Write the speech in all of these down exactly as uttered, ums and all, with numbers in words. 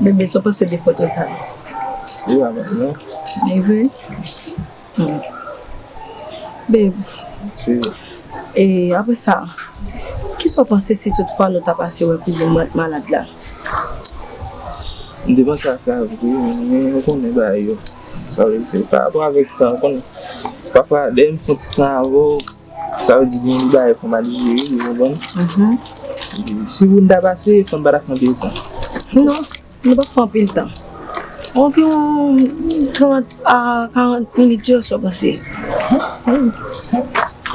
Bebe, sa w panse de foto sa yo? Li pa mal, non? Li vre? Hmm. Babe, e, apre sa, kisa w panse si tout fwa nou ta pase wè kouzin mwen malad la? M te panse a sa vre, men ou konnen bagay yo. Sa vle di, pa rapò avèk tan, ou konnen. Pafwa, lè m fè yon ti tan avè w, sa vle di, gen de bagay fò m al jere, ou konprann? Mhm. Si pou n ta pase, fò n pa ta kanpe tan. Non, nou pa fè anpil tan. Anviwon trant a karant minit yo, sa w panse? Ann,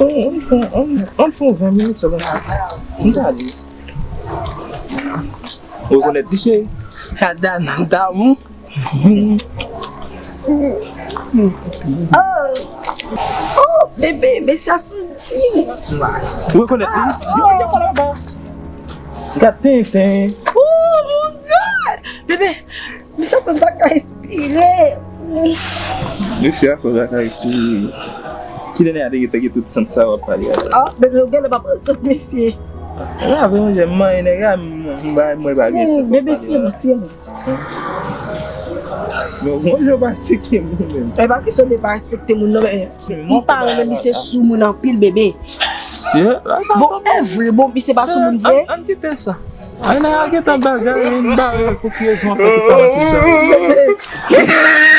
ann, ann, ann fè yon ven minit, sa w panse? M ta ale. Ou rekonèt li, cheri? Gad Dana damou. Oh, oh, bebe, men sa santi. Ou rekonèt li? Yo, yo, yo, yo. Gad tenten. Oh, mon Dieu! Bebe, men sa fè m pa ka respire. Mesye a fè m pa ka respire. Kilè nèg a te gentan gen tout sant sa w ap pale a la? Ah, bebe, ou genlè pa pran sant, mesye. Ah, vre, mwen, jèm manyen nèg la, m, m, m, mwen pa gen sant. Bebe, sye mwen, sye mwen. Men bon, jan w pa respekte m, ou menm. E pa kesyon de pa respekte moun, non, men m pa renmen misye sou moun anpil, bebe. Bon, e vre, bon, misye pa sou moun vre. Ann, ann kite sa. Ann al gentan bagay, ann bare pou ki rezon w ap fè tout pale tout sa.